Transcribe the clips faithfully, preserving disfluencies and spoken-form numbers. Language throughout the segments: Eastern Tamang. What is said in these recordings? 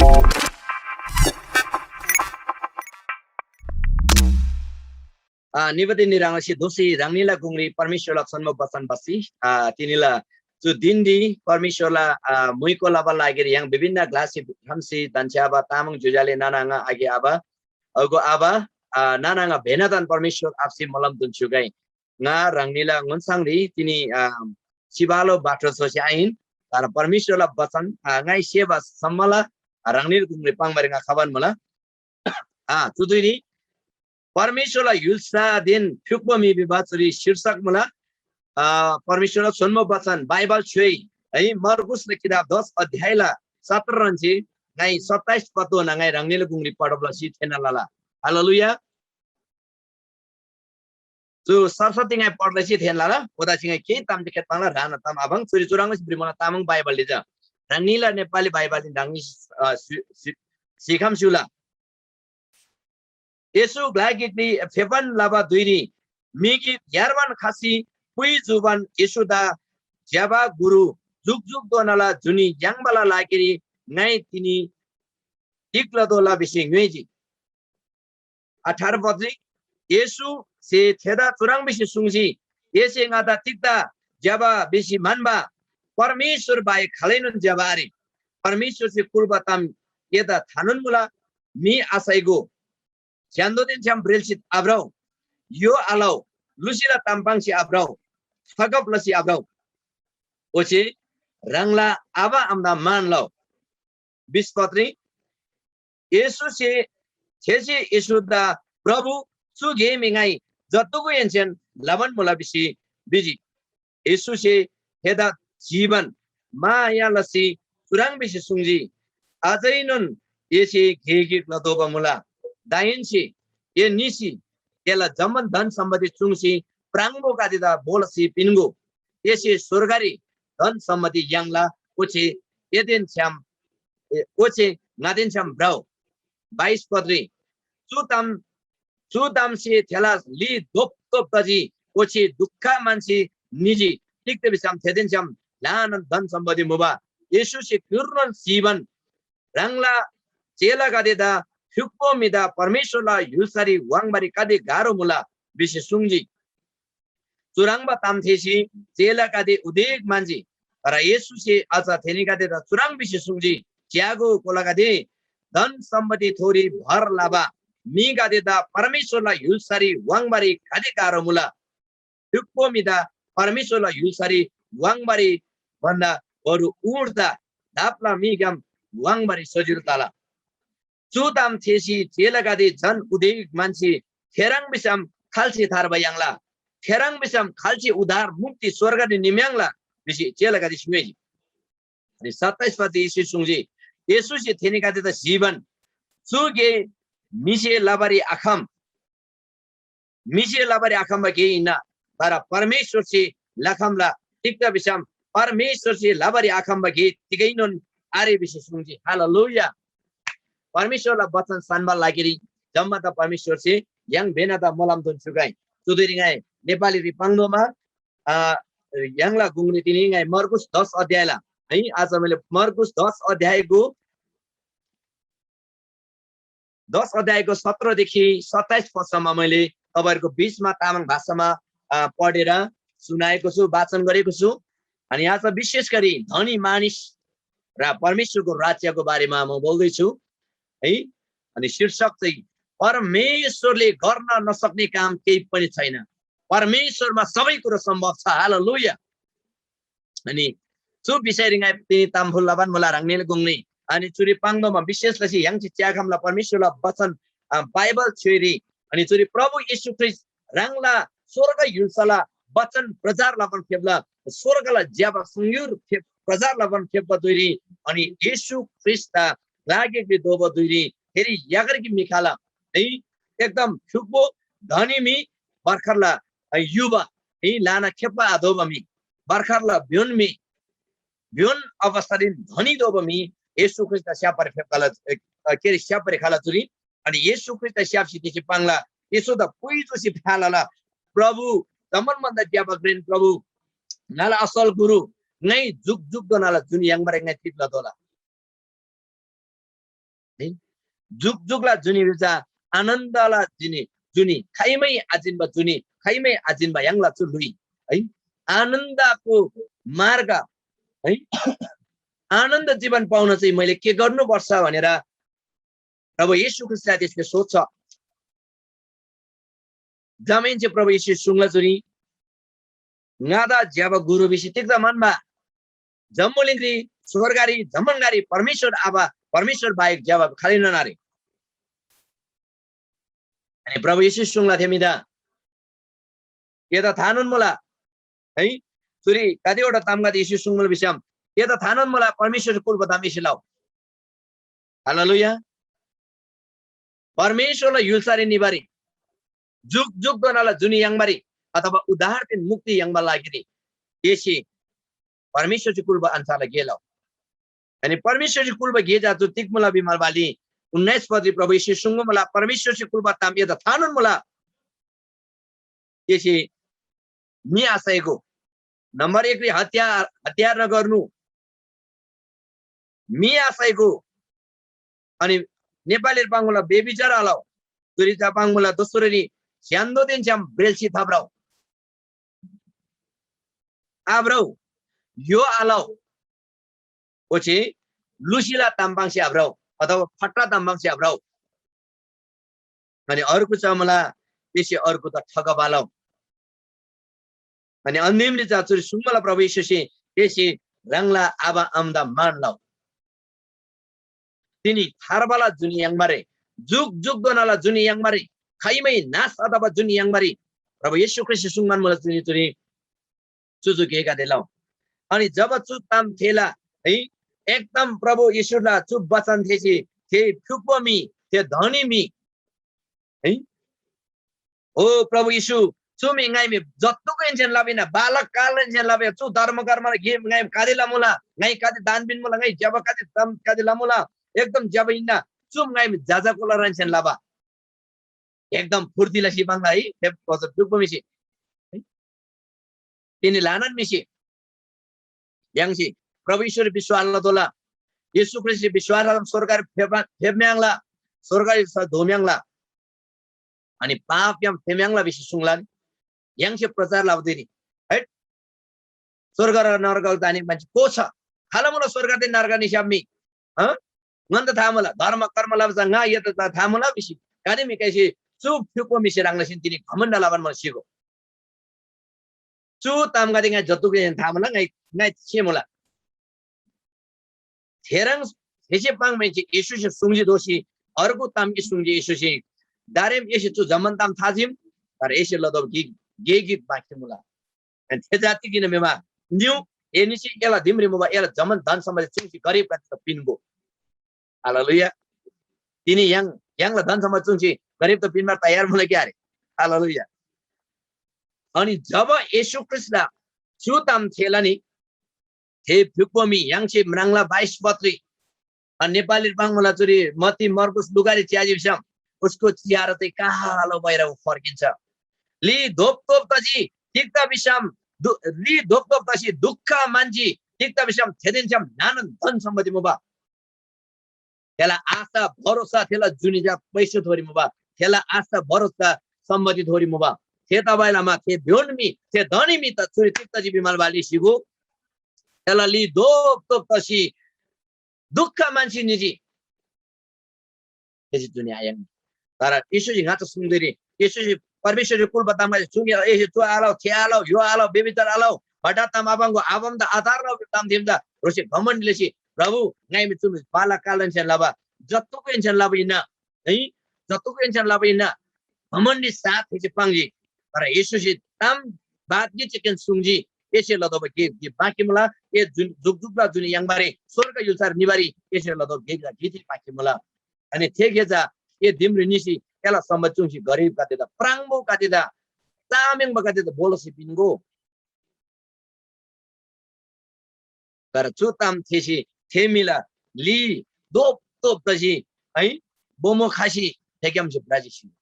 आ, निबदी निरांगसी दोसी ह्राङनीला गुङरी परमेश्वरला छोन्‍बो बचन बसी, आ, तिनीला चु दिनरी परमेश्वरला, आ, मुइको लबा लागिरी य्‍हाङ विभिन्न ग्‍लासी खम्‍सी धन्‍छ्‌याबा तामाङ ज्‍योज्‍याले नाना आङा आगे आबा, अगो आबा, आ, नाना आङा भेनादान परमेश्वर आबासे मोलम दुन्‍स्‍युगै। ङा ह्राङनीला ङोन्‍साङरी तिनी, आ, सिबालो बाटो स्‍होसी आहिन, तर परमेश्वरला बचन, आ, ङाइ सेबा सम्‍मला ह्राङनीला गुङरी पाङ्‌बारी ङा खबान मुला। आ, चु धुइरी परमेश्‍वरला य्‍हुल्‍सादेन फ्‍युक्‍पो म्‍हि भिबा चुरी शीर्षक मुला। आ, परमेश्‍वरला छोन्‍बो बचन बाइबल छ्‌योइ है, मर्कुसला किताब दस अध्यायला सत्र रन्‍सी ङाइ सत्ताइस पदधोना ङाइ ह्राङनीला गुङरी पढब लसी थेःना लला। हालेलुया। चु सरस्वती ङाइ पढ्दैसी थेःना लला, ओदासी ङाइ केही ताम खेत पाङ्ला ह्राना ताम आबाङ चुरी चुराङ्‌सी भ्रिमुला तामाङ बाइबलले जा। ह्राङनीला नेपाली बाइबलले ह्राङनी, अ, सि-, सि-, सिखम स्‍युला। येशू ग्‍ला गिकरी फेप्‍बान लबा धुइरी म्‍हि गिक यार्बान खसी पुइ जूबान येशूदा ज्‍यबा गुरु, जुकजुकधोनाला जुनी याङ्बाला लागिरी ङाइ तिनी तिग लतोःला भिसी ङ्‌योइजी। अठार पदरी येशूसे थेदा चुह्रङ् भिसी सुङ्जी, एसे ङादा तिग्‍दा ज्‍यबा भिसी म्‍हन्‍बा? परमेश्‍वर बाहेक खालैनोन ज्‍यबा आरे। परमेश्‍वरसे कुल्‍बा ताम एदा थानोन मुला, म्‍हि आसाइगो, स्‍य्‍हान्‍दोदेन छ्‌याम ब्रेल्‍सी आभ्रउ, य्‍हो आलउ, लुसीला ताम पाङ्सी आभ्रउ, ठगब लसी आभ्रउ। ओच्‍छे ह्राङला आबा आमादा मान लउ। बिस पदरी येशूसे थेसे येशूदा, "प्रभु, चु गे मी ङाइ जत्तुगुहेन्‍सेन लबान मुला" भिसी भिजी। येशूसे थेदा जीवन माया लसी चुह्रङ् भिसी सुङ्जी, "अझैनोन एसे गे गिक लतोःबा मुला। दाहेन्‍से ए निसी एला जम्‍मान धन सम्‍पत्ति चुङ्सी प्राङबोगदेदा भो लसी पिन्‍गो। एसे स्‍वर्गरी धन सम्‍पत्ति याङ्ला, ओच्‍छे एदेन छ्‌याम, ए, ओच्‍छे ङादेन छ्‌याम भ्रउ।" बाइस पदरी चु ताम चु तामसे थेला ली धोपधोप तजी, ओच्‍छे दुख मानसी निजी। तिग्‍दा भिसम थेदेन छ्‌याम ल्‍हानान धन सम्‍पत्ति मुबा। येशूसे क्‍युर्नोन सिबान ह्राङला चेलागदेदा फ्‍युक्‍पो म्‍हिदा परमेश्‍वरला य्‍हुल्‍सारी वाङ्बारी कति गाह्रो मुला भिसी सुङ्जी। चुह्रङ्बा ताम थेःसी चेलागदे उदेक म्‍हन्‍जी। तर येशूसे अझ थेनीगदेदा चुह्रङ् भिसी सुङ्जी, "च्‍यागो कोलागदे, धन सम्‍पत्तिथोरी भर लबा म्‍हिगदेदा परमेश्‍वरला य्‍हुल्‍सारी वाङ्बारी गाते गाह्रो मुला। फ्‍युक्‍पो म्‍हिदा परमेश्‍वरला य्‍हुल्‍सारी वाङ्बारी भन्‍दा बरु ऊँटदा धापला मीग्‍याम वाङ्बारी सजिलो तला।" चु ताम थेःसी चेलागदे झन उदेक म्‍हन्‍सी, "थेह्रङ् भिसम खाल्‍से थार्बा याङ्ला? थेह्रङ् भिसम खाल्‍से उद्धार मुक्ति स्‍वर्गरी निम्‍याङ्ला?" भिसी चेलागदेसे ङ्‌योइजी। अनि सत्ताइस पदरी येशूसे सुङ्जी, येशूसे थेनीगदेदा स्‍हीबान, "चु गे म्‍हिसे लबारी आखम, म्‍हिसे लबारी आखम्‍बा गे हिन्‍ना, तर परमेश्‍वरसे लखम्‍ला। तिग्‍दा भिसम परमेश्‍वरसे लबारी आखम्‍बा गे तिगैनोन आरे" भिसी सुङ्जी। हालेलुया। परमेश्‍वरला वचन सान्‍बा लागिरी जम्‍मा त परमेश्‍वरसे य्‍हाङ भेनादा मोलम दोन छुगाइ। चुदिरी ङाइ नेपालीरी पाङ्‌तोमा, आ, य्‍हाङला गुङरी तिनी ङाइ मर्कुस दस अध्यायला है, आज मैले मर्कुस दस अध्यायको दस अध्यायको सत्रदेखि सत्ताइस पदसम्म मैले तपाईँहरूको बिचमा तामाङ भाषामा, अ, पढेर सुनाएको छु, वाचन गरेको छु। अनि आज विशेष गरी धनी मानिस र परमेश्वरको राज्यको बारेमा म बोल्दैछु है। अनि शीर्षक चाहिँ परमेश्वरले गर्न नसक्ने काम केही पनि छैन, परमेश्वरमा सबै कुरो सम्भव छ। हालेलुया। अनि चु विषयरी ङाइ तिनी ताम फुल लबान मुला ह्राङनीला गुङरी। अनि चुरी पाङ्‌तोमा विशेष लसी य्‍हाङसे च्‍याखम्‍ला परमेश्‍वरला वचन, अ, बाइबल छ्‌योइरी। अनि चुरी प्रभु येशू ख्रीष्‍ट ह्राङला स्‍वर्ग य्‍हुल्‍साला वचन प्रचार लबान फेप्‍ला, स्‍वर्गला ज्‍यबा सुङयुर फेप-, प्रचार लबान फेप्‍बा धुइरी। अनि येशू ख्रीष्‍टदा ग्‍लागिकरी दोबा धुइरी फेरि यागरकी म्‍हि खला है, एकदम फ्‍युक्‍पो धनी म्‍हि, भर्खरला, अ, युबा है, ल्‍हाना खेप्‍बा आदोबा म्‍हि। भर्खरला भ्‍योन म्‍हि, भ्‍योन अवस्थारीन धनी दोबा म्‍हि येशू ख्रीष्‍टदा स्‍याप्‍बारी फेप्‍खला, अ, के अरे, स्‍याप्‍बारी खला चुरी। अनि येशू ख्रीष्‍टदा स्‍याप्‍सी थेसे पाङ्ला, येशूदा पुइ चुसी फ्‍या लला, "प्रभु, जम्‍मान भन्‍दा ज्‍यबा घ्रेन प्रभु, ङाला असल गुरु, ङाइ जुकजुकधोनाला जुनी याङ्बारी ङाइ तिग लतोःला?" है। जुग जुगला जुनी भिजा आनन्दला जुनी, जुनी खाइमै आजिन्‍बा जुनी, खाइमै आजिन्‍बा य्‍हाङला चु ल्‍हुइ है। आनन्दको मार्ग है, आनन्द जीवन पाउन चाहिँ मैले के गर्नुपर्छ भनेर प्रभु येशू ख्रीष्‍टलाई त्यसले सोध्छ। जमाहेन्‍से प्रभु येशू सुङ्ला चुरी, ङादा ज्‍यबा गुरु भिसी तिग्‍दा म्‍हन्‍बा? जम्‍बुलिङरी, स्‍वर्गरी, जम्‍बुलिङरी परमेश्‍वर आबा, परमेश्‍वर बाहेक ज्‍यबा खालैनोन आरे। अनि प्रभु येशू सुङ्ला थे म्‍हिदा, एदा थानोन मुला है, चुरी कतिवटा तामगदे येशू सुङ्मुला भिसम, एदा थानोन मुला परमेश्‍वरसे कुल्‍बा ताम येशू लउ। हालेलुया। परमेश्‍वरला य्‍हुल्‍सारी निबारी, जुग जुगधोनाला जुनी याङ्बारी अथवा उद्धारदेन मुक्ति याङ्बा लागिरी एसे परमेश्‍वरसे कुल्‍बा अन्‍छारला गे लउ। अनि परमेश्‍वरसे कुल्‍बा गे चा चु तिग मुला भिमा बाली उन्नाइस पदरी प्रभु येशू सुङ्बा मुला, परमेश्‍वरसे कुल्‍बा ताम एदा थानोन मुला। एसे मी आसैगो। नम्बर एकरी हत्या, हत्यार नगर्नु। मी आसैगो। अनि नेपाली पाङ्मुला बेबिचार आलौ। चुरी चा पाङ्मुला दोस्रोरी स्‍य्‍हान्‍दोदेन छ्‌याम ब्रेल्‍सी थाभ्रौ। आभ्रौ। यो आलौ। ओच्‍छे लुसीला ताम पाङ्सी आभ्रौ अथवा फट्टा ताम पाङ्सी आभ्रौ। अनि अर्को चा मुला, एसे अर्को त ठगब आलौ। अनि अन्तिमरी चा चुरी सुङ्मुला प्रभु येशूसे एसे ह्राङला आबा आमादा मान लउ। तिनी थार्बाला जुनी याङ्बारे, जुग जुगधोनाला जुनी याङ्बारे, खाइमै नाश अथवा जुनी याङ्बारे प्रभु येशू ख्रीष्‍टसे सुङ्मान मुला जुनी चुरी चुचु गेगदे लउ। अनि जब चु ताम थेला है, एकदम प्रभु येशूला चु वचन थेसी थे फ्‍युक्‍पो मी, थे धनी मी है, ओ प्रभु येशू, चु मी ङाइ मी जत्तुकएनसेन लबा हिन्‍ना, बालक कालएनसेन लबा हिन्‍ना, चु धर्म कर्म गे ङाइ कति लमुला, ङाइ कति दान पिन्‍मुला, ङाइ ज्‍यबा कति ताम कति लमुला, एकदम ज्‍यबा हिन्‍ना, चु ङाइ मी जजा कोलारानसेन लबा। एकदम फुर्ती लसी पाङ्ला है, थे बजर फ्‍युक्‍पो म्‍हिसे। है? तिनी ल्‍हानान म्‍हिसे य्‍हाङसे प्रभु येशूरी विश्‍वास लतोःला। येशू ख्रीष्‍टरी विश्‍वास लसम स्‍वर्गरी फेप्‍म्‍याङ्ला, स्‍वर्गरी स-, धोम्‍याङ्ला। अनि पापग्‍याम फेम्‍याङ्ला भिसी सुङ्लान य्‍हाङसे प्रचार लबा धुइरी, है, स्‍वर्ग र नरक जाने मान्छे को छ? खाल मुला स्‍वर्गदेन नरक निस्‍याप्‍मी? हँ? ङन्‍दा था मुला, धर्म कर्म लबा चा ङा एदा चा था मुला भिसी गाते म्‍हिगदेसे चु फ्‍युक्‍पो म्‍हिसे ह्रङ् लसीन तिनी घमण्‍ड लबान मुला सिगो। चु तामगदे ङाइ जत्तुगदेन था मुला, ङाइ, ङाइ सेमुला। थेह्रङ् थेसे पाङ्‌माहेन्‍से येशूसे सुङ्जी दोःसी अर्गु ताम कि सुङ्जी येशूसे, दारेम एसे चु जम्‍मान ताम था चीम, तर एसे लतोःबा गे, गे गिक बाँकी मुला। अनि थे जाति किन मेमा निउ, एनीसे एला दिमरी मुबा एला जम्‍मान धन सम्‍पत्ति चुङ्सी गरिबगदेदा पिन्‍गो। हालेलुया। तिनी य्‍हाङ, य्‍हाङला धन सम्‍पत्ति चुङ्सी गरिबदा पिन्‍बार तयार मुला कि आरे? हालेलुया। अनि जब येशू ख्रीष्‍टला चु ताम थेःला नि, थे फ्‍युक्‍पो म्‍हि य्‍हाङसे म्राङ्ला बाइस पत्री, अ, नेपाली पाङ्‌मुला चुरी मत्ती, मर्कुस, लुकारी च्‍याजी भिसम उसको चेहरा चाहिँ कालो भएर ऊ फर्किन्छ। ली धोपधोप तजी, तिग्‍दा भिसम दु-, ली धोपधोप तसी दुःख मान्‍जी, तिग्‍दा भिसम थेदेन छ्‌याम ल्‍हानान धन सम्‍पत्ति मुबा। थेला आशा भरोसा थेला जुनी चा पैसा थोरी मुबा। थेला आशा भरोसा सम्‍पत्ति थोरी मुबा। थेतबासेलमा थे भ्‍योन मी, थे धनी मी त चुरी तिग तजी भिमाल बाली सिगो। थेला ली धोपधोप तसी दुःख मान्‍सी निजी। थेसे जुनी आयाङ्नी। तर येशूसे ङाच्‍छा सुङ्तेरी, येशूसे परमेश्‍वरसे कुल्‍बा ताम ङाच्‍छा सुङ्‌गे, एसे चु आलौ, थे आलौ, यो आलौ, व्यभिचार आलौ, फट्टा ताम आपाङ्‍गो, आबामदा आधार लौ ताम थिम दा, ह्रोसे घमण्‍ड लसी, प्रभु, ङाइ मी चु बाला कालनसेन लबा, जत्तुकएनसेन लबा हिन्‍ना, है, जत्तुकएनसेन लबा हिन्‍ना, घमण्‍डी साथ थेसे पाङ्जी। तर येशूसे ताम बात गिचेकेन सुङ्जी, एसे लतोःबा गे, गे बाँकी मुला, ए जुन जुगजुगला जुनी याङ्बारी, स्‍वर्ग य्‍हुल्‍सारी निबारी एसे लतोःबा गे गिला गिक बाँकी मुला। अनि थे गे चा ए दिमरी निसी एला सम्‍पत्ति चुङ्सी गरिबगदेदा, प्राङबोगदेदा, चाम्‍याङ्बागदेदा बोलसी पिन्‍गो। तर चु ताम थेःसी थे म्‍हिला ली धोपधोप तसी है बोमो खसी थेग्‍यामसे भ्रजी सिजी।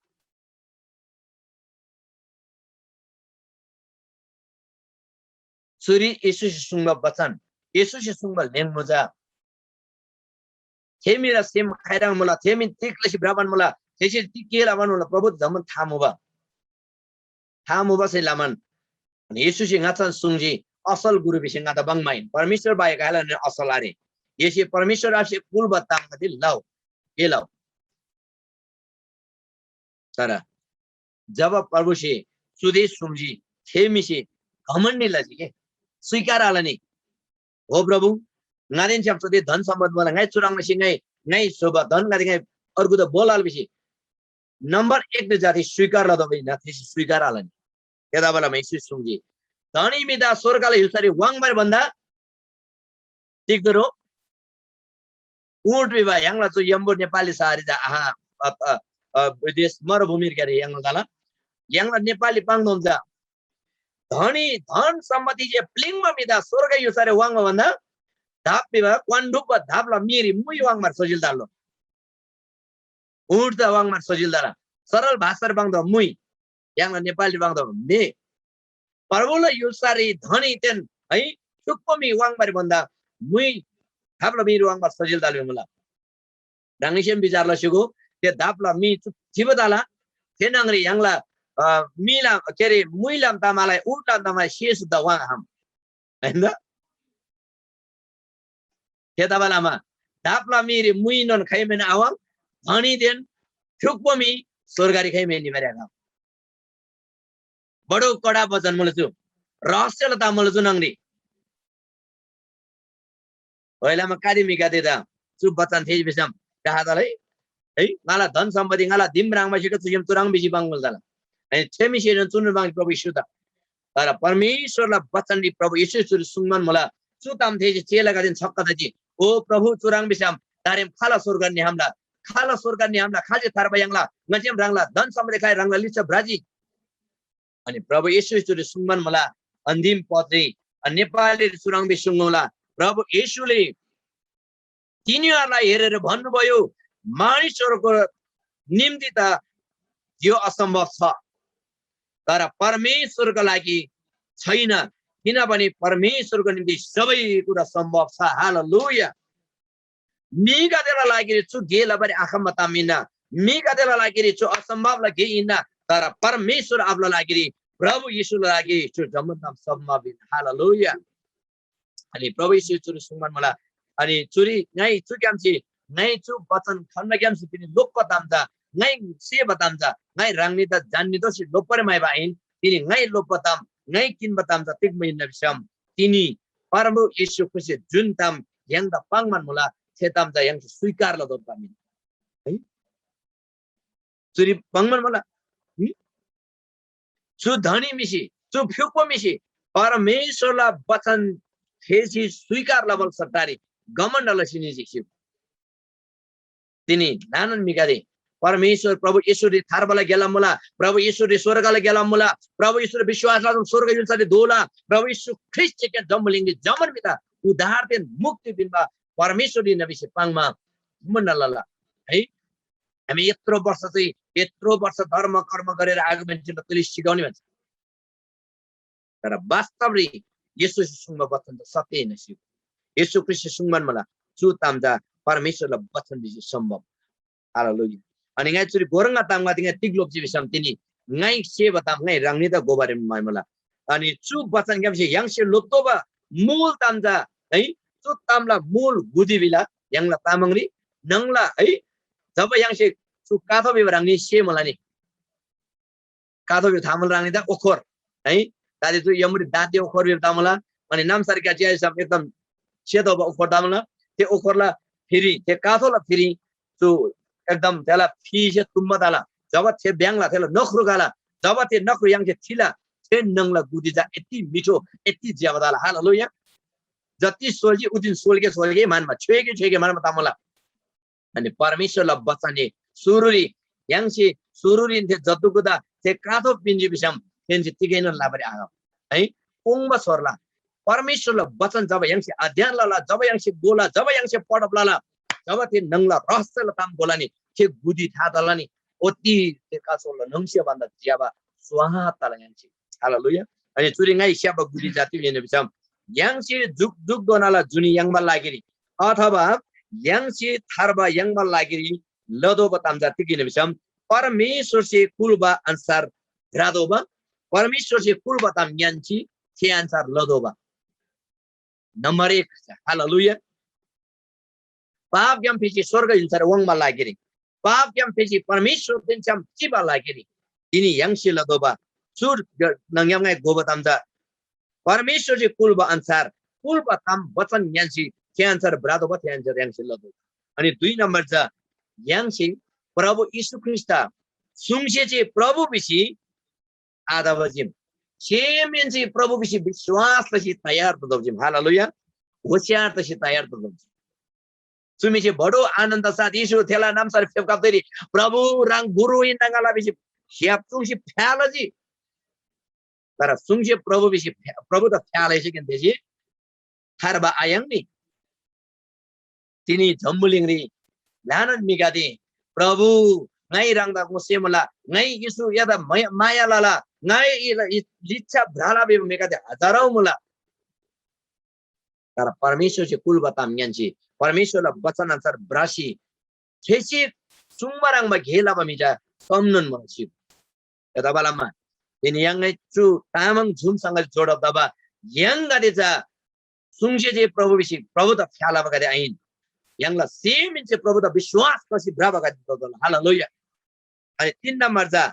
चुरी येशूसे सुङ्बा बचन, येशूसे सुङ्बा ल्‍हेङ मुजा। थे म्‍हिला सेम खाइह्रङ् मुला, थे म्‍हि तिग लसी भ्रबान मुला, थेसे तिग गे लबान मुला, प्रभु जम्‍मान था मुबा। था मुबासे लमान येशूसे ङाच्‍छान सुङ्जी, "असल गुरु भिसी ङादा बङ्माइन, परमेश्‍वर बाहेक खाइलान असल आरे। एसे परमेश्‍वर आबासे कुल्‍बा तामगदे लउ, गे लउ।" तर जब प्रभुसे चुदे सुङ्जी, थे म्‍हिसे घमण्‍डी लजी के, स्‍वीकार आलनी। "हो प्रभु, ङादेन छ्‌याम चुदे धन सम्‍पत्ति मुला, ङाइ चुह्रङ् लसी ङाइ, ङाइ स्‍होबा धनगदे ङाइ अर्गुदा बोलाल" भिसी नम्‍बर एक द जाति स्‍वीकार लतोःबा हिन्‍ना, थेसे स्‍वीकार आलनी। थेतबासेलमा येशूसे सुङ्जी, "धनी म्‍हिदा स्‍वर्गला य्‍हुल्‍सारी वाङ्बारी भन्‍दा तिग्‍दो रो?" ऊँट भिबा य्‍हाङला चु यम्‍बु नेपाली शहररी चा आहा, अ, अ, अ, देश मरुभूमिरी क्‍यारे य्‍हाङला तला। य्‍हाङला नेपाली पाङ्‌तोन चा धनी धन सम्‍पत्ति जे प्‍लिङ्बा म्‍हिदा स्‍वर्ग य्‍हुल्‍सारी वाङ्बा भन्‍दा धाप भिबा क्‍वान ढुप्‍बा धापला मीरी मुइ वाङ्बार सजिल ताल्‍लो। ऊँट त वाङ्बार सजिल ताला। सरल भाषारी पाङ्‌तोः मुइ। य्‍हाङला नेपाली पाङ्‌तोः मे। प्रभुला य्‍हुल्‍सारी धनीदेन है फ्‍युक्‍पो म्‍हि वाङ्बारी भन्‍दा मुइ धापला मीरी वाङ्बार सजिल ताल्‍बा मुला। ह्राङनीसेन विचार लसीगो, थे धापला मी चु चिबा तला, थे न्‍हङरी य्‍हाङला, अ, मीला, के अरे, मुइलाम तमालाई, ऊँटलाम तमालाई से सुद्धा वाङ्‌आखम। होइन त? थेतबासेलमा धापला मीरी मुइनोन खाइमेन आवाङ, धनीदेन फ्‍युक्‍पो मी स्‍वर्गरी खाइमे निबारी आखम। बडो कडा वचन मुला चु, रहस्यला ताम मुला चु न्‍हङरी। ओइलामा कादे म्‍हिगदेदा चु वचन थेःजी भिसम, डाह तला है, है, ङाला धन सम्‍पत्ति, ङाला दिम ह्राङबासे चुसेम चुह्रङ् भिसी पाङ्‌मुला तला। अनि थेमीसेनोन चुनोन पाङ्जी प्रभु येशूदा। तर परमेश्‍वरला वचनरी प्रभु येशूसे चुरी सुङ्बान मुला, चु ताम थेःसी चेलागदेन छक्‍क तजी, "ओ प्रभु, चुह्रङ् भिसम दारेम खाल स्‍वर्ग निहाम्‍ला? खाल स्‍वर्ग निहाम्‍ला? खाल्‍से थार्बा याङ्ला? ङन्‍सेम ह्राङला धन सम्‍पत्ति खाइ ह्राङला लिच्‍छा भ्रजी।" अनि प्रभु येशूसे चुरी सुङ्बान मुला, अन्‍तिम पदरी, अ, नेपालीरी चुह्रङ् भिसी सुङ्मुला, प्रभु येशूले तिनीहरूलाई हेरेर भन्नुभयो, "मानिसहरूको निम्ति त यो असम्भव छ, तर परमेश्वरको लागि छैन, किनभने परमेश्वरको निम्ति सबै कुरा सम्भव छ।" हालेलुया। म्‍हिगदेला लागिरी चु गे लबारी आखम्‍बा ताम हिन्‍ना, म्‍हिगदेला लागिरी चु असम्भवला गे हिन्‍ना, तर परमेश्‍वर आबाला लागिरी, प्रभु येशूला लागिरी चु जम्‍मान ताम सम्भव हिन्‍ना। हालेलुया। अनि प्रभु येशू चुरी सुङ्बान मुला, अनि चुरी ङाइ चुग्‍यामसे, ङाइ चु वचन खन्‍बाग्‍यामसे तिनी लोप्‍बा ताम चा, ङाइ सेबा ताम चा, ङाइ ह्राङनीदा जान्‍नी दोसी लोप्‍बारी म्‍हाइबा आहिन, तिनी ङाइ लोप्‍बा ताम, ङाइ किन्‍बा ताम चा तिग्‍बा हिन्‍ना भिसम, तिनी परमप्रभु येशू ख्रीष्‍टसे जुन ताम य्‍हाङदा पाङ्‌बान मुला, थे ताम चा य्‍हाङसे स्‍वीकार लतोःबा ताम हिन्‍ना। है? चुरी पाङ्‌बान मुला। हुँ? चु धनी म्‍हिसे, चु फ्‍युक्‍पो म्‍हिसे परमेश्‍वरला वचन थेःसी स्‍वीकार लबाला सट्टारी घमण्‍ड लसी निजी खिउ। तिनी ल्‍हानान म्‍हिगदे परमेश्‍वर प्रभु येशूरी थार्बाला गेला मुला, प्रभु येशूरी स्‍वर्गला गेला मुला, प्रभु येशूरी विश्‍वास लसम स्‍वर्ग य्‍हुल्‍सारी धोला, प्रभु येशू ख्रीष्‍ट जेके जम्‍बुलिङरी जम्‍मान म्‍हिदा उद्धारदेन मुक्ति पिन्‍बा परमेश्‍वर हिन्‍ना भिसी पाङ्‌मा घमण्‍ड लला है। हामी यत्रो वर्ष चाहिँ, यत्रो वर्ष धर्म कर्म गरेर आएको मान्छेलाई तैँले सिकाउने भन्छ। तर वास्तवरी येशूसे सुङ्बा वचन त सत्य हिन्‍ना सिउ। येशू ख्रीष्‍टसे सुङ्बान मुला, चु ताम चा परमेश्‍वरला वचन भिसी सम्भव। हालेलुया। अनि ङाइ चुरी गोरङ्गा ताम गाते ङाइ तिग लोप्‍जी भिसम तिनी ङाइ सेबा ताम ङाइ ह्राङनीदा घोबारी म्‍हाइमुला। अनि चु वचनग्‍यामसे य्‍हाङसे लोप्‍तोःबा मुल ताम चा है, चु तामला मुल गुदी भिला य्‍हाङला तामाङरी नङला है, जब य्‍हाङसे चु काथो भिबा ह्राङनी सेमुला नि, काथो भिबा थामुला ह्राङनी ता ओखर है, दादी चु यमुरी दादी ओखर भिबा तामुला, अनि नामसारी क्या चिया सम एकदम सेतो बा ओखर तामुला, ते ओखरला फिरी, ते काथोला फिरी चु एकदम थेला फीसे तुम्‍बा ताला, जब थे ब्‍याङ्ला थेला नख्रु गाला, जब थे नख्रु य्‍हाङसे थिला, थे नङला गुदी चा यति मिठो, यति ज्‍यबा ताला। हालेलुया। जति सोल्‍जी उतिन सोल्‍गे सोल्‍गे मानमा, छ्‌वेगे छ्‌वेगे मानमा तामुला। अनि परमेश्‍वरला बचनले सुरुरी य्‍हाङसे सुरुरीन थे जत्तुगुदा थे काथो पिन्‍जी भिसम थेन्‍से तिगैनोन लबारी आखम। है, ओङ्बा छोरला परमेश्‍वरला बचन जब य्‍हाङसे अध्ययन लला, जब य्‍हाङसे गोला, जब य्‍हाङसे पढब लला, जब थे नङला रहस्यला ताम गोला नि, थे गुदी था तला नि, ओती थे कासोला नङसे भन्दा ज्‍यबा स्वाहा तला य्‍हाङसे। हालेलुया। अनि चुरी ङाइ स्‍याप्‍बा गुदी जाति हिन्‍ना भिसम य्‍हाङसे जुग जुगधोनाला जुनी याङ्बा लागिरी अथवा य्‍हाङसे थार्बा याङ्बा लागिरी लतोःबा ताम चा तिग हिन्‍ना भिसम, परमेश्‍वरसे कुल्‍बा अन्‍सार भ्रतोःबा, परमेश्‍वरसे कुल्‍बा ताम ङ्‌यान्‍सी थे अन्‍सार लतोःबा। नम्‍बर एक, हालेलुया। पापग्‍याम फेसी स्‍वर्ग य्‍हुल्‍सारी वाङ्बा लागिरी, पापग्‍याम फेसी परमेश्‍वरदेन छ्‌याम चिबा लागिरी तिनी य्‍हाङसे लतोःबा चु नङग्‍याम ङाइ घोबा ताम चा परमेश्‍वरसे कुल्‍बा अन्‍सार, कुल्‍बा ताम वचन ङ्‌यान्‍सी थे अन्‍सार भ्रतोःबा, थे अन्‍सार य्‍हाङसे लतोःबा। अनि दुई नम्‍बर चा य्‍हाङसे प्रभु येशू ख्रीष्‍टदा सुङसे जे प्रभु भिसी आतबा चीम। सेमहेन्‍से प्रभु भिसी विश्‍वास लसी तयार ततोःबा चीम। हालेलुया। होशियार तसी तयार ततोःबा चीम। चु म्‍हिसे बडो आनन्‍द साथ येशू थेला नाम्‍सारी फेप्‍खप्‍तैरी, "प्रभु, ह्राङ गुरु हिन्‍ना ङाला" भिसी स्‍याप चुङ्सी फ्‍या लजी। तर सुङसे प्रभु भिसी फ्‍या-, प्रभु त फ्‍या लैसेकन थेसे थार्बा आयाङ्नी। तिनी जम्‍बुलिङरी ल्‍हानान म्‍हिगदे, "प्रभु, ङाइ ह्राङदा ङोसेमुला, ङाइ येशू एदा मय-, माया लला, ङाइ इला इ-, लिच्‍छा भ्रला" भिबा म्‍हिगदे हजारौ मुला। तर परमेश्‍वरसे कुल्‍बा ताम ङ्‌यान्‍सी परमेश्‍वरला वचन अन्‍सार भ्रसी थेसे सुङ्बा ह्रङ्‌बा गे लबा म्‍हि चा कमनोन मुला सिगो। थेतबालमा तिनी य्‍हाङै चु तामाङ झुमसँग जोडब तबा य्‍हाङगदे चा सुङसे जे प्रभु भिसी प्रभु त फ्‍या लबागदे आहिन। य्‍हाङला सेमहेन्‍से प्रभु त विश्‍वास लसी भ्रबागदे ततोःला। हालेलुया। अनि तीन नम्बर चा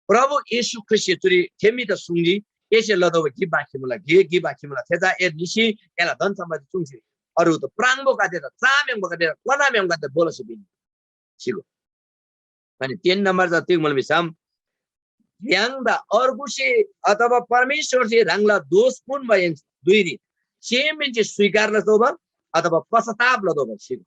प्रभु येशू ख्रीष्‍टसे चुरी थे म्‍हिदा सुङ्जी, "एसे लतोःबा गे बाँकी मुला, गे गे बाँकी मुला, थे चा ए निसी एला धन सम्‍पत्ति चुङ्सी अरू त प्राङबोगदे र चाम्‍याङ्बागदे र क्‍वानाम्‍याङ्बागदे बोलसी पिन्‍जी।" सिगो। अनि तीन नम्बर चा तिग मुला भिसम, य्‍हाङदा अर्गुसे अथवा परमेश्‍वरसे ह्राङला दोष पुन्‍बा धुइरी सेमहेन्‍से स्‍वीकार लतोःबा अथवा पश्‍चाताप लतोःबा सिगो।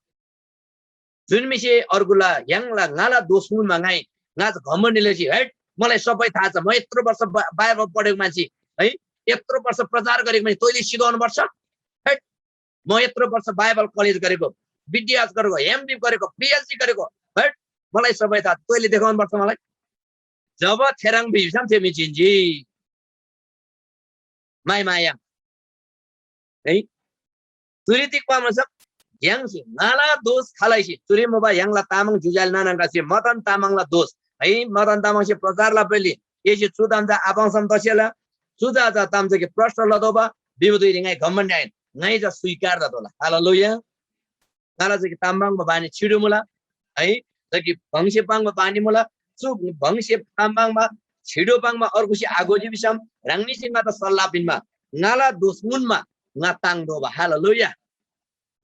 जुन म्‍हिसे अर्गुला य्‍हाङला ङाला दोष पुन्‍बा ङाइ ङा चा घमण्‍डी लसी, "हैट, मलाई सबै थाहा छ, म यत्रो वर्ष बा-, बाइबल पढेको मान्छे है, यत्रो वर्ष प्रचार गरेको मान्छे, तैँले सिकाउनु पर्छ? हैट, म यत्रो वर्ष बाइबल कलेज गरेको, बिडिएस गरेको, एमडी गरेको, पिएचडी गरेको, हैट, मलाई सबै थाहा छ, तैँले देखाउनु पर्छ मलाई।" जब थेह्रङ् भिसम थे म्‍हि जिन्‍जी। माइ माया है। चुरी तिग पाङ्बा छ? य्‍हाङसे ङाला दोष खालैसे, चुरी मुबा य्‍हाङला तामाङ जुजाइल नानाङ्गासे मदन तामाङला दोष है, मदन तामाङसे प्रचार लबेली एसे चु ताम चा आपाङ्सम तसेला, चु चा चा ताम चा कि प्रश्न लतोःबा, भिबा धुइरी ङाइ घमण्‍ड आहिन, ङाइ चा स्वीकार ततोःला। हालेलुया। ङाला जगे ताम पाङ्बा बानी छिडो मुला है, जगे भङसे पाङ्बा बानी मुला। चु भङसे ताम पाङ्बा छिडो पाङ्बा अर्गुसे आघोजी भिसम ह्राङनीसे ङादा सल्लाह पिन्‍बा, ङाला दोष मुनमा ङा ताङ्तोःबा। हालेलुया।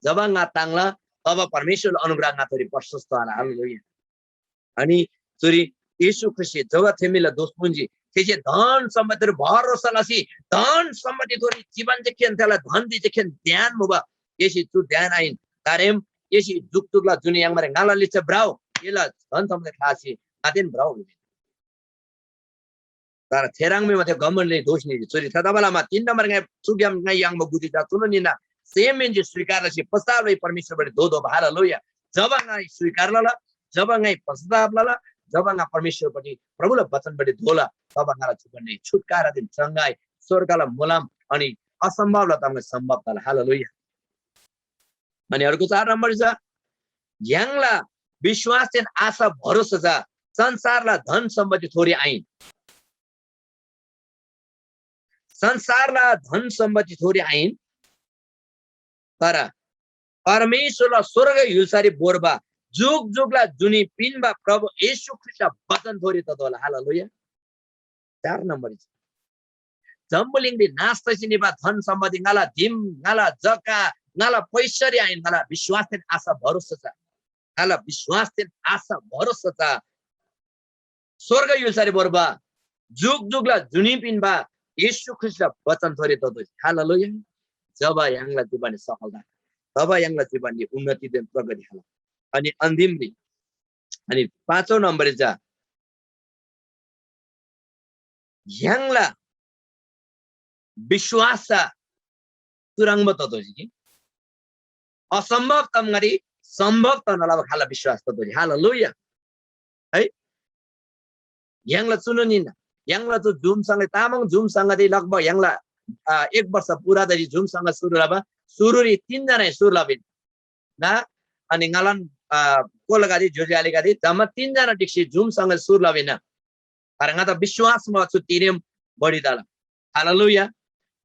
जब ङा ताङ्ला, तब परमेश्‍वरला अनुग्रह ङाथोरी प्रशस्त होला। हालेलुया। अनि चुरी येशू ख्रीष्‍टसे जब थे म्‍हिला दोष पुन्‍जी, थेसे धन सम्‍पत्तिरी भरोसा लसी धन सम्‍पत्तिथोरी जीवन जेखेन थेला धन दि जेखेन ध्यान मुबा। एसे चु ध्यान आहिन, तारेम एसे जुकजुकला जुनी याङ्बारी ङाला लिच्‍छा भ्रउ, एला धन सम्‍पत्ति ख्‍लासी आतेन भ्रउ भिजी। तर थेह्रङ् भिमा थे घमण्‍डरी दोष निजी। चुरी थेतबालमा तीन नम्बर ङाइ चुग्‍याम ङाइ याङ्बा बुद्धि चा चुनोन हिन्‍ना, सेमहेन्‍से स्‍वीकार लसी पश्‍चाताप लसी परमेश्‍वरपट्टि दोधोबा। हालेलुया। जब ङाइ स्‍वीकार लला, जब ङाइ पश्‍चाताप लला, जब ङा परमेश्‍वरपट्टि प्रभुला वचनपट्टि धोला, तब ङाला जीवनरी छुटकारादेन चङ्गाई, स्वर्गला मोलम अनि असम्भवला ताम सम्भव तला। हालेलुया। अनि अर्को चार नम्बर छ, य्‍हाङला विश्‍वासदेन आशा भरोसा चा संसारला धन सम्‍पत्ति थोरी आहिन। संसारला धन सम्‍पत्ति थोरी आहिन, तर परमेश्‍वरला स्‍वर्ग य्‍हुल्‍सारी भोर्बा जुग जुगला जुनी पिन्‍बा प्रभु येशू ख्रीष्‍टला वचन थोरी ततोःला। हालेलुया। चार नम्बर छ। जम्‍बुलिङरी नाश तसी निबा धन सम्‍पत्ति ङाला दिम, ङाला जग्‍गा, ङाला पैसरी आहिन, ङाला विश्‍वासदेन आशा भरोसा छ। ङाला विश्‍वासदेन आशा भरोसा छ। स्‍वर्ग य्‍हुल्‍सारी भोर्बा जुग जुगला जुनी पिन्‍बा येशू ख्रीष्‍टला वचन थोरी ततोःजी। हालेलुया। जब य्‍हाङला जीवनरी सफलता, तब य्‍हाङला जीवनरी उन्नतिदेन प्रगति होला। अनि अन्तिमरी, अनि पाँचौं नम्बररी चा य्‍हाङला विश्‍वास चा चुह्रङ्बा ततोःजी कि असम्भव तामगरी सम्भव तनला खाला विश्‍वास ततोःजी। हालेलुया। है, य्‍हाङला चुनोन हिन्‍ना। य्‍हाङला चु Zoom संगति, तामाङ Zoom संगति लगभग य्‍हाङला, आ, एक वर्ष पूरा तजी Zoom संगति सुरु लबा। सुरुरी तीन जना सुरु लबिन। ङा, अनि ङालान कोलागदे ज्योज्यालेगदे जम्मा तीन जना ढिक्‍सी जुमसँग सुर लबेना। तर ङादा विश्‍वास मुला चु तिरेम बढी तला। हालेलुया।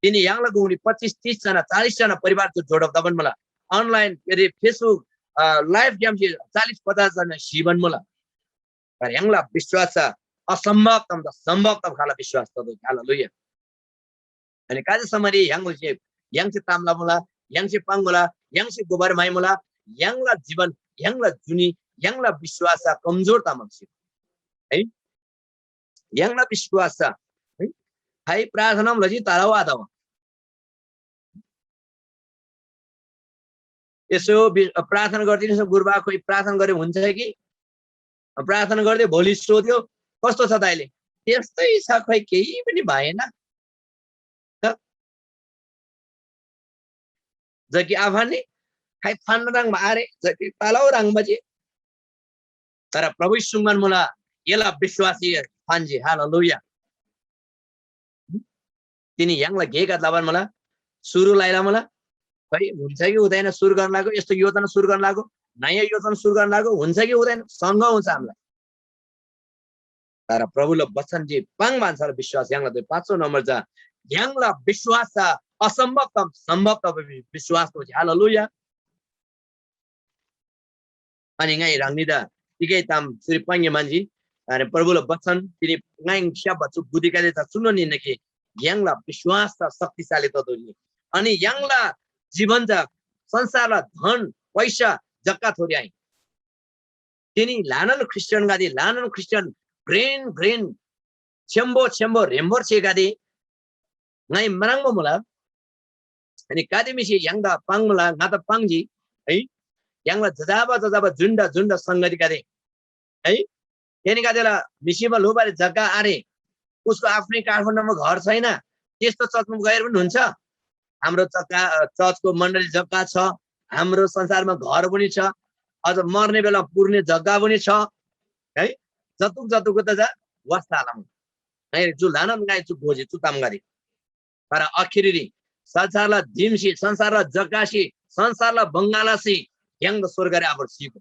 तिनी य्‍हाङला गुङरी पच्‍चिस तीस जना, चालिस जना परिवार चु जोडब तबान मुला। अनलाइन के अरे Facebook लाइभ ग्‍यामसे चालिस पचास जना सिबान मुला। तर य्‍हाङला विश्‍वास चा असम्भव ताम त सम्भव तब खाला विश्‍वास तदो। हालेलुया। अनि काजसम्मरी य्‍हाङसे य्‍हाङसे ताम लमुला, य्‍हाङसे पाङ्मुला, य्‍हाङसे गोबर माइमुला, य्‍हाङला जीवन, य्‍हाङला जुनी, य्‍हाङला विश्‍वास चा कमजोर तामसी है। य्‍हाङला विश्‍वास चा है, खाइ प्रार्थना लजी तर वा त यसो प्रार्थना गरिदिनुहोस् न गुरुबा, खोइ प्रार्थना गरे हुन्छ कि? प्रार्थना गर्दै भोलि सोध्यो, कस्तो छ त अहिले? त्यस्तै छ, खोइ केही पनि भएन। जकि आफाने खाइ फान्न राङ आरे, जकि पालाउ राङ बजे। तर प्रभु सुङ्गन मुला, एला विश्वासी फान्जी। हालेलुया। तिनी य्‍हाङला गेगत लबान मुला, सुरु लाइला मुला। खै हुन्छ कि हुँदैन सुरु गर्न लागो, यस्तो योजना सुरु गर्न लागो, नयाँ योजना सुरु गर्न लागो, हुन्छ कि हुँदैन, सङ्घ हुन्छ हामीलाई। तर प्रभुला वचन जे पाङ मान्छेला विश्वास य्‍हाङला दुई पाँचौँ नम्बर जा य्‍हाङला विश्वास चा असम्भव तम सम्भव तब विश्वास हो। हालेलुया। अनि ङाइ ह्राङनीदा तिगै ताम चुरी पाङ्‌गे म्‍हन्‍जी। अनि प्रभुला वचन तिनी ङाइ स्‍याप्‍बा चु बुद्धिगदे चा चुनोन हिन्‍ना कि य्‍हाङला विश्‍वास चा शक्तिशाली ततोःनी। अनि य्‍हाङला जीवन चा संसारला धन पैसा जग्‍गा थोरी आहिन। तिनी ल्‍हानान ख्रीष्‍टियानगदे, ल्‍हानान ख्रीष्‍टियान घ्रेन घ्रेन छेम्‍बो छेम्‍बो ह्रेम्‍बोर छेगदे ङाइ म्राङ्बा मुला। अनि गाते म्‍हिसे य्‍हाङदा पाङ्‌मुला, ङादा पाङ्‌जी है। य्‍हाङला जजाबा जजाबा जुन्‍डा जुन्‍डा संगतिगदे है, थेनीगदेला म्‍हिसिबा ल्‍हुबारी जग्‍गा आरे, उसको आफ्नै काठमाडौँमा घर छैन, त्यस्तो चर्चमा गएर पनि हुन्छ। हाम्रो जग्गा, अ, चर्चको मण्डली जग्गा छ, हाम्रो संसारमा घर पनि छ, अझ मर्ने बेला पुर्ने जग्गा पनि छ है। जतुक जतुक त जा वास्ता आलम है, जो ल्‍हानान ङाइ चु गोजी चु ताम गरी। तर आखिरी संसारला दिमसी, संसारला जग्गासी, संसारला बङ्गालासी य्‍हाङदा स्वर्गरी आबर सिगो।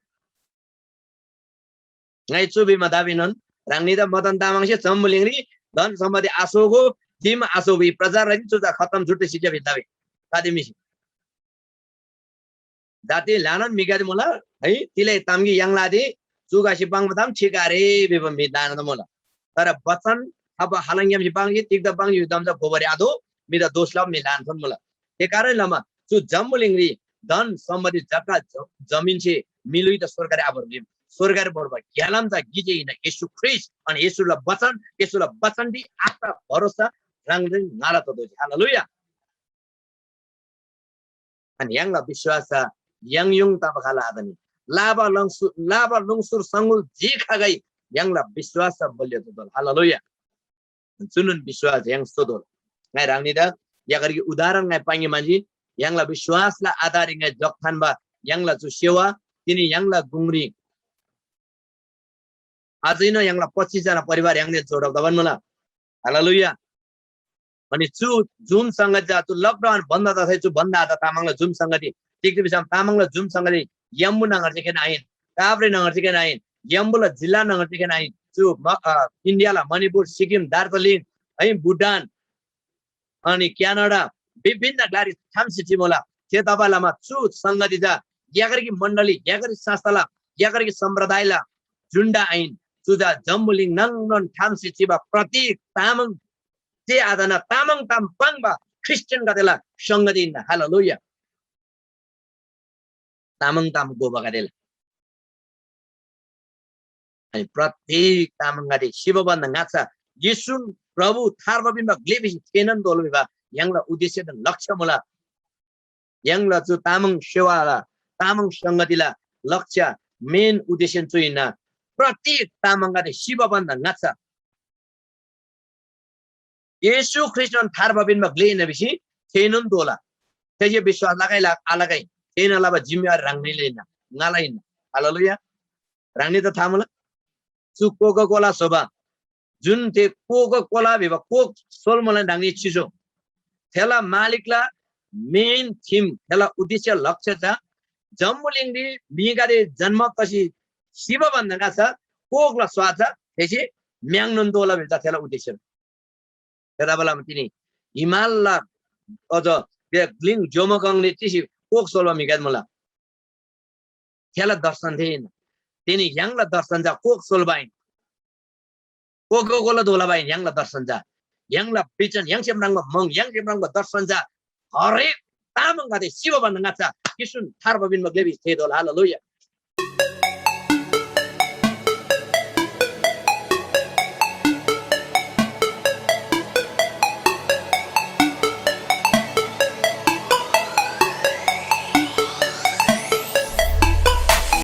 ङाइ चु भिमा दाबीनोन ह्राङनीदा मदन तामाङसे जम्‍बुलिङरी धन सम्‍पत्ति आसोगो, दिम आसोबी प्रचार रजी चुजा खतम झुट्टै शिक्षा भित्ताबी। तादे मिसी। जाति ल्‍हानान म्‍हिगदे मुला है, तिलै तामगी य्‍हाङलादे चुगासी पाङ्बा ताम ठिक आरे भिबा म्‍हि ल्‍हानान मुला। तर बचन थापा हालङग्‍यामसे पाङ्जी, तिग्‍दा पाङ्जी भिबा ताम चा गोबररी आदो, म्‍हिदा दोष लबा म्‍हि ल्‍हानान थोन मुला। थे कारण लमा चु जम्‍बुलिङरी धन सम्‍पत्ति जग्‍गा ज-, जमिनसे म्‍हिलुइ त स्‍वर्गरी आभोर्बा। स्‍वर्गरी भोर्बा ग्‍यालाम चा गिजे हिन्‍ना येशू ख्रीष्‍ट। अनि येशूला बचन, येशूला बचनरी आशा भरोसा ह्राङ ह्राङ ङाला ततोःजी। हालेलुया। अनि य्‍हाङला विश्‍वास चा य्‍हाङ युङ तबा खाला आतनी। लाबा लङसु-, लाबा लुङसुर सङगुल जे खगै य्‍हाङला विश्‍वास चा बलियो ततोःला। हालेलुया। चुनोन विश्‍वास य्‍हाङ सोतोःला। ङाइ ह्राङनीदा यागरकी उदाहरण ङाइ पाङ्‌गे म्‍हन्‍जी। य्‍हाङला विश्‍वासला आधाररी ङाइ जग थान्‍बा य्‍हाङला चु सेवा तिनी य्‍हाङला गुङरी अझैन य्‍हाङला पच्चिस जना परिवार य्‍हाङदेन जोडब तबान मुला। हालेलुया। अनि चु जुम संगति चा चु लकडाउन बन्द तसै चु बन्द आता तामाङला जुम संगति। तिग्‍दा भिसम तामाङला जुम संगति यम्‍बु नगर चिकन आहिन, काभ्रे नगर चिकन आहिन, यम्‍बुला जिल्ला नगर चिकन आहिन। चु म-, अ, इन्डियाला मणिपुर, सिक्किम, दार्जिलिङ है, भुटान, अनि क्यानाडा विभिन्न ग्‍लारी थाम्‍सी चिमुला। थे तबालामा चु संगति चा यागरकी मण्डली, यागरकी संस्थाला, यागरकी सम्प्रदायला झुन्डा आहिन। चु चा जम्‍बुलिङ नाङनोन थाम्‍सी चिबा प्रत्येक तामाङ जे आतना तामाङ ताम पाङ्बा ख्रिस्टियनगदेला संगति हिन्‍ना। हालेलुया। तामाङ ताम गोबागदेला अनि प्रत्येक तामाङगदे सिबा भन्‍दा ङाच्‍छा येशून प्रभु थार्बा पिन्‍बा ग्‍ले भिसी थेःनान तोःला भिबा य्‍हाङला उद्देश्य लक्ष्य मुला। य्‍हाङला चु तामाङ सेवाला तामाङ संगतिला लक्ष्य मेन उद्देश्य चु हिन्‍ना। प्रत्येक तामाङगदे सिबा भन्‍दा ङाच्‍छा येशू ख्रीष्‍टन थार्बा पिन्‍बा ग्‍ले हिन्‍ना भिसी थेःनोन तोःला। थेसे विश्‍वास लगै ला-, आलगै थेःना लबा जिम्‍मेवारी ह्राङनीले हिन्‍ना, ङाला हिन्‍ना। हालेलुया। ह्राङनी त था मुला। चु कोका कोला स्‍होबा, जुन थे कोका कोला भिबा कोक सोल्‍मोलैन ह्राङनी चिसो। थेला मालिकला मेन थिम, थेला उद्देश्य लक्ष्य चा जम्‍बुलिङरी म्‍हिगदे जन्‍म तसी सिबा भन्‍दा ङाच्‍छा कोकला स्वाद चा थेसे म्‍याङ्नोन तोःला भिल चा थेला उद्देश्य। थेतबासेलमा तिनी हिमालला अझ ग्‍लिङ ज्‍योमगङले चिसी कोक सोल्‍बा म्‍हिगदे मुला। थेला दर्शन थे हिन्‍ना। तिनी य्‍हाङला दर्शन चा कोक सोल्‍बा आहिन। कोको कोला दोला बाइन य्‍हाङला दर्शन चा। य्‍हाङला भिजन, य्‍हाङसे म्राङ्बा मङ, य्‍हाङसे म्राङ्बा दर्शन चा हरेक तामाङगदे सिबा भन्‍दा ङाच्‍छा येशून थार्बा पिन्‍बा ग्‍ले भिसी थेःतोःला। हालेलुया।